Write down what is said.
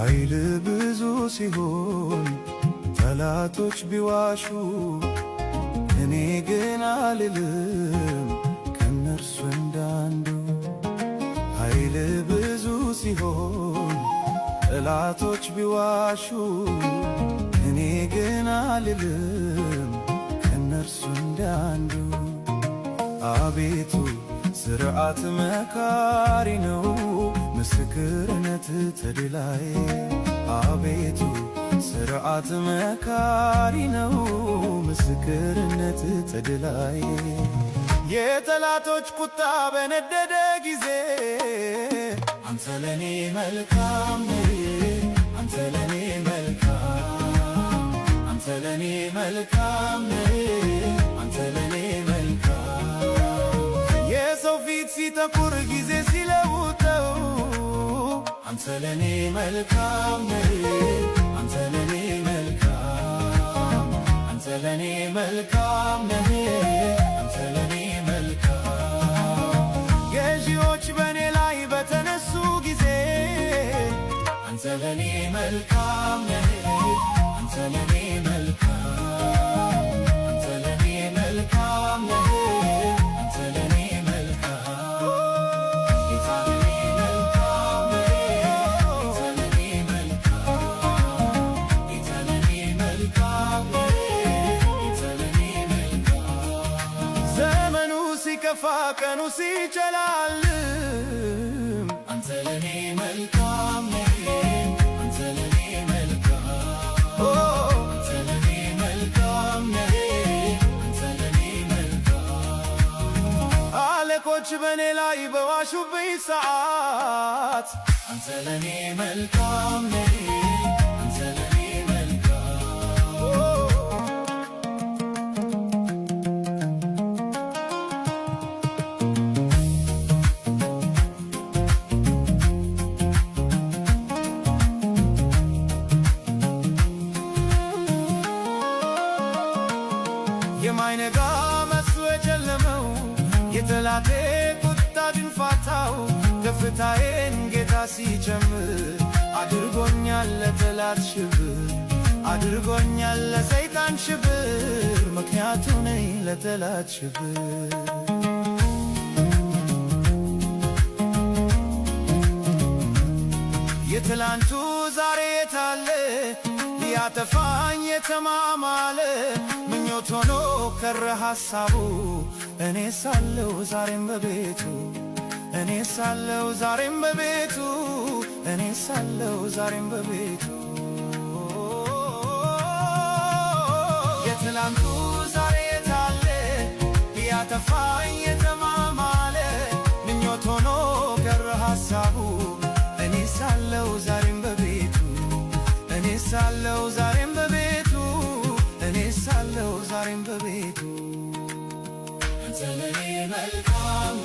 ኃይል ብዙ ሲሆን ጠላቶች ቢዋሹ፣ እኔ ግን አልልም ከእነርሱ እንዳንዱ። ኃይል ብዙ ሲሆን ጠላቶች ቢዋሹ፣ እኔ ግን አልልም ከእነርሱ እንዳንዱ። አቤቱ፣ ሥርዓት መካሪ ነው፣ ምስክርነት ተድላዬ። አቤቱ፣ ሥርዓት መካሪ ነው፣ ምስክርነት ተድላዬ። የጠላቶች ቁጣ በነደደ ጊዜ፣ አንተ ለኔ መልካም ነህ፣ አንተ ለኔ መልካም፣ አንተ ለኔ መልካም ነህ፣ አንተ ለኔ መልካም። የሰው ፊት ሲጠቁር፣ ጊዜ ሲለውጠው፣ አንተ ለኔ መልካም ነህ፣ አንተ ለኔ መልካም፣ አንተ ለኔ መልካም ነህ፣ አንተ ለኔ መልካም። ገዢዎች በእኔ ላይ በተነሱ ጊዜ፣ አንተ ለኔ መልካም ነህ፣ አንተ ለኔ መልካም፣ አንተ ለኔ መልካም ነህ፣ አንተ ለኔ መልካም። ጌታ ለኔ መልካም ነህ፣ ጌታ ለኔ መልካም፣ ጌታ ለኔ መልካም ነህ፣ ጌታ ለኔ መልካም። ዘመኑ ሲከፋ፣ ቀኑ ሲጨልም፣ አንተ ለኔ መልካም ነህ፣ አንተ ለኔ መልካም፣ አንተ ለኔ መልካም ነህ፣ አንተ ለኔ መልካም። አለቆች በእኔ ላይ በዋሹብኝ ሰዓት፣ አንተ ለኔ መልካም ነህ፣ አንተ ለኔ መልካም። የማይነጋ መስሎ የጨለመው፣ የጠላቴ ቁጣ ድንፋታው፣ ከፍታዬን ጌታ ሲጨምር፣ አድርጎኛል ለጠላት ሽብር፣ አድርጎኛል ለሰይጣን ሽብር፣ ምክንያቱ ነኝ ለጠላት ሽብር። የትላንቱ ዛሬ የታለ? ሊያጠፋኝ የተማማለ፣ ምኞት ሆኖ ቀረ ሐሳቡ። እኔ ሳለው ዛሬም በቤቱ፣ እኔ ሳለው ዛሬም በቤቱ፣ እኔ ሳለው ዛሬም በቤቱ። የትላንቱ ዛሬ የታለ? ሊያጠፋኝ የተማማለ፣ ምኞት ሆኖ ቀረ ሐሳቡ። እኔ ሳለው ዛሬም በቤቱ፣ እኔ ሳለው ዛሬም በቤቱ፣ እኔ ሳለው ዛሬም በቤቱ። አንተ ለኔ መልካም።